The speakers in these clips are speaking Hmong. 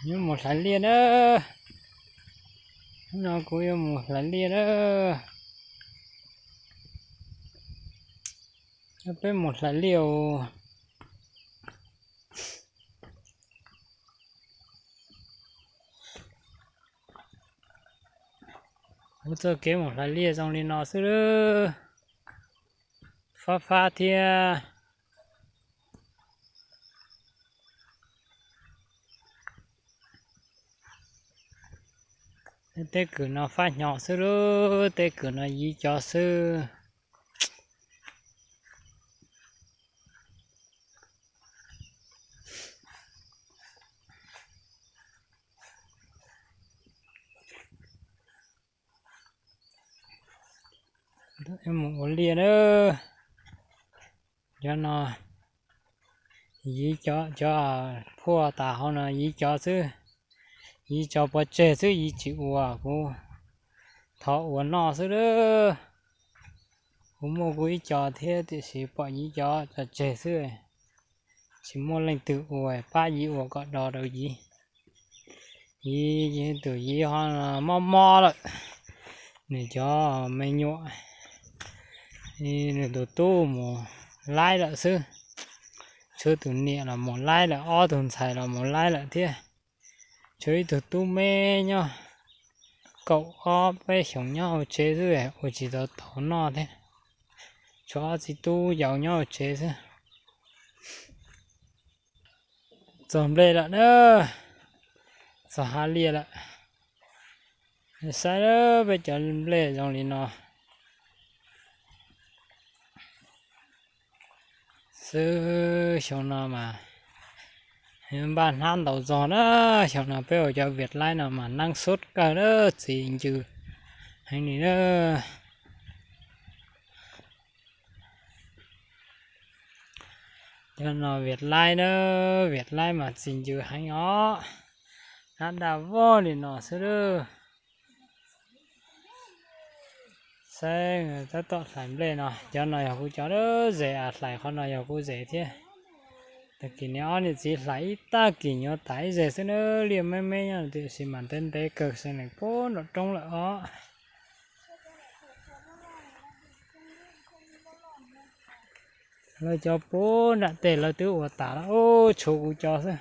Yuav mus hlais liaj na. Hnub no kuv yuav mus hlais liaj na. Peb mus hlais liaj os. Kuv txoj kev mus hlais liaj zoo li no xwb lawm. Fab fab thiab. Tej kwm no fab hnyo xwb lub, tej kwm no yiv cov xwb. Mus ua liaj na. Cov no yiv cov, cov phuaj tas hauv no yiv cov xwb. Yiv cov pov tseg xwb, yiv tsis ua, kuv thov ua noj xwb lawm. Kuv muaj kuv ib co thiab tiam sis pom yiv cov tso tseg xwb. Tsis muaj leej twg ua, pab yiv ua kom do rau yiv. Yiv, tus yiv ho mob mob lawm. Nws cov me nyuam, nws tus tub mus laib lawm xwb. Tshuav tus niam los mus laib lawm, ob tug ntxhais los mus laib lawm thiab. Tshuav ib tug tub me nyob kaum ob peb xyoos nyob hauv tsev xwb, ua tsis tau taus noj thiab. Tshuav ob txiv tub yau nyob hauv tsev xwb. Txog nplej lawm na, txog hav liaj lawm. Saib peb cov nplej zoo li no xwb. Xyoo no mas npaj hnab ntau zog na. Xyoo no peb ua cov Viaj Laib no mas neeb xub kawg na, txi ncw heev li na. Cov no Viaj Laib na, Viaj Laib mas txi ncw heev os. Hnab daj vog li no xwb lawm. Saib tab tom hlais nplej no, cov no yog kuv cov zes, hlais qhov no yog kuv zes thiab. Tag kis niag ob niam txiv hlais ib tag kis nyuam tas ib zes xwb na, liaj me me nyob tiam sis mas ntev ntev kawg, xeev nees puag nram roob lawm os. Lawv cov puag nram tej lawv twb ua tas lawm, tshuav kuv cov xwb.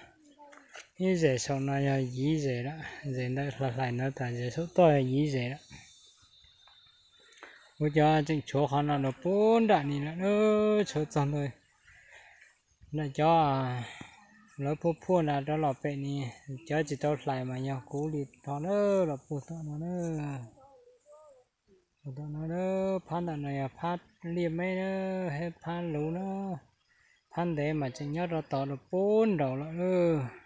Ib zes saum no yog yiv zes lawm, zes ntawd hlais ntawd tas, zes saum toj yog yiv zes lawm. Kuv cov tseem tshuav qhov no rau puag nram ni lawm, tshuav txog ntawd. Nram cov lawv phuaj phuaj nram rov los pem ni, cov tsis tau hlais mas yog kuv li no na, los puag tom no na. Tom no, phab ntawm no yog phab liaj me na, phab luv na. Phab ntev mas tseem nyob rau tod rau puag nraud lawm.